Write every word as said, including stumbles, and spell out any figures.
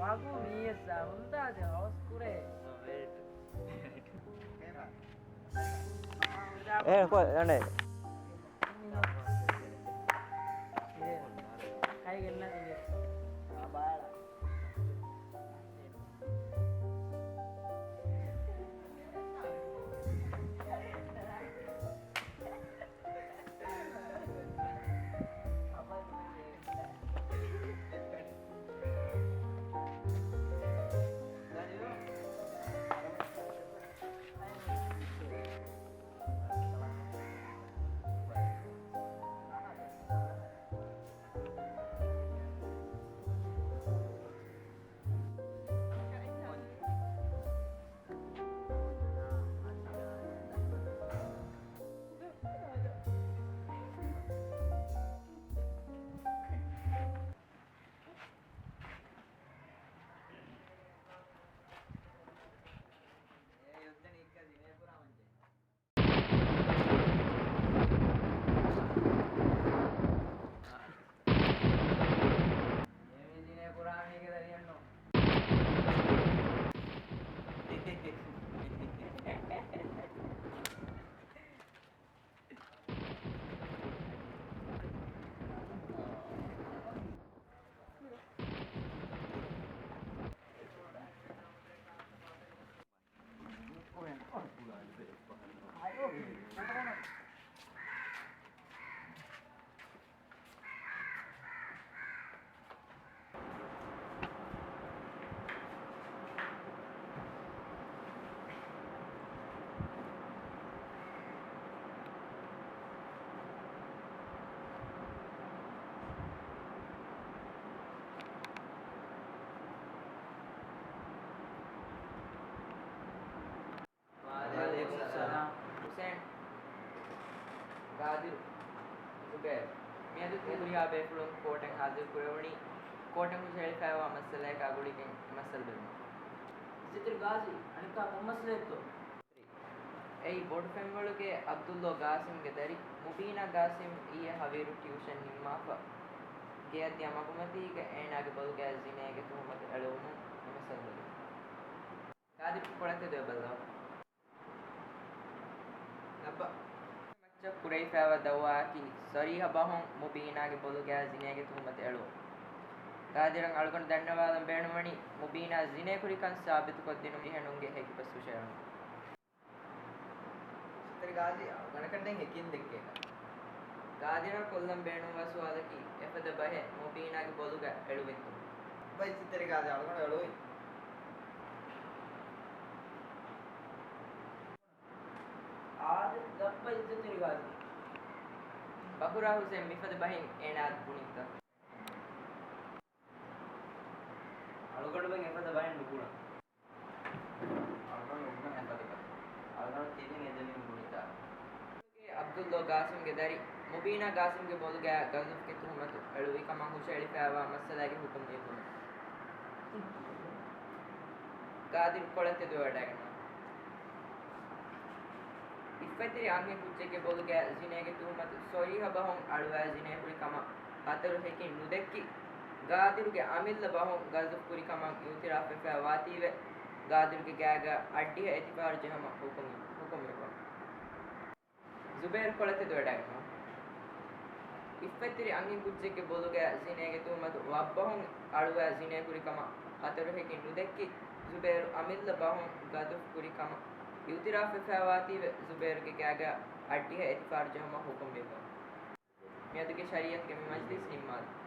އަގު މީސް ހުންދާ ދެ ހަވަސް ކުރޭ. އޭ، ކޮ، އަނެ. ކައިގެންނަ އިނގޭ. ވަޢަލައިކުމުއްސަލާމް. ޙުސައިން. ގާދިރު. ޒުބޭރު. މިއަދު ތި ހުރިހާ ބޭފުޅުން ކޯޓަށް ހާޒިރު ކުރެވުނީ، ކޯޓަށް ހުށަހެޅިފައިވާ މައްސަލައަކާ ގުޅިގެން މައްސަލަ ބެލުމަށް. އިއްޒަތްތެރި ގާޒީ، އަނެއްކާ ކޮން މައްސަލައެއްތޯ؟ އެއީ ބޮޑު ފެންވަޅުގެ ޢަބްދުﷲ ގާސިމްގެ ދަރި މުބީނާ ގާސިމް އިއްޔެ ހަވީރު ޓިއުޝަން ނިންމާފަ، ގެއަށް ދިޔަ މަގުމަތީގަ އޭނާގެ ބޮލުގައި ޒިނޭގެ ތުހުމަތު އެޅުވުމުން އެ މައްސަލަ ބެލުން. ގާދިރު ކޮޅަށް ތެދުވެ ބައްލަވާ. ލައްބަ. މައްޗަށް ކުރެވިފައިވާ ދައުވާއަކީ ސަރީޙަ ބަހުން މުބީނާގެ ބޮލުގައި ޒިނޭގެ ތުހުމަތު އެޅުވުން. ގާދިރަށް އަޅުގަނޑު ދަންނަވާލަން ބޭނުންވަނީ، މުބީނާ ޒިނޭ ކުރިކަން ސާބިތުކޮށްދިނުން މީހުންގެ ހެކިބަސް ހުށައެޅުން. އިއްޒަތްތެރި ގާޒީ، އަޅުގަނޑަކަށް ދެން ހެކިން ދެއްކޭކަށް. ގާދިރަށް ކޮށްލަން ބޭނުންވާ ސުވާލަކީ، އެފަދަ ބަހެއް މުބީނާގެ ބޮލުގަ އެޅުވިންތޯ؟ ބައް އިއްޒަތްތެރި ގާޒީ، އަޅުގަނޑު އެޅުވިން. އާދެ، ލައްބަ އިއްޒަތްތެރި ގާޒީ. ބަކުރާ ހުސެން މިފަދަ ބަހެއް އޭނާ ބުނިތަ؟ އަޅުގަނޑުމެން އެފަދަ ބަހެއް ނުބުނަން. އަޅުގަނޑު އޮންނަން އެފަދަ ބަހެއް. އަޅުގަނޑު ތިބިން އެދެމީހުން ބުނިތާ. ޢަބްދުﷲ ގާސިމްގެ ދަރި މުބީނާ ގާސިމްގެ ބޮލުގައި ގަޒުފްގެ ތުހުމަތު އެޅުވި ކަމަށް ހުށައެޅިފައިވާ މައްސަލައިގެ ޙުކުމް ލިޔުން. ގާދިރު ކޮޅަށް ތެދުވެވަޑައިގަންނަވާ. އިއްޒަތްތެރި އަންހެން ކުއްޖެއްގެ ބޮލުގައި ޒިނޭގެ ތުހުމަތު ސަރީޙަ ބަހުން އަޅުވާ ޒިނޭ ކުރި ކަމަށް ހަތަރު ހެކިން ނުދެއްކި، ގާދިރުގެ އަމިއްލަ ބަހުން ގަޒުފް ކުރި ކަމަށް އިޢުތިރާފްވެފައި ވާތީވެ، ގާދިރުގެ ގާގަ އައްޑިހަ އެތިފާރު ޖެހުމަށް ޙުކުމް، ޙުކުމްވެފަ. ޒުބޭރު ކޮޅަށް ތެދުވެޑައިގަންނަވާ. އިއްޒަތްތެރި އަންހެން ކުއްޖެއްގެ ބޮލުގައި ޒިނޭގެ ތުހުމަތު ވައްބަހުން އަޅުވާ ޒިނޭ ކުރި ކަމަށް ހަތަރު ހެކިން ނުދެއްކި، ޒުބޭރު އަމިއްލަ ބަހުން ގަޒުފް ކުރި ކަމަށް އިޢުތިރާފްވެފައިވާތީވެ، ޒުބޭރުގެ ގާގަ އައްޑިހަ އެތިފާރު ޖެހުމަށް ޙުކުމްވެފަ. މިއަދުގެ ޝަރީޢަތުގެ މި މަޖިލީސް ނިންމާލުން.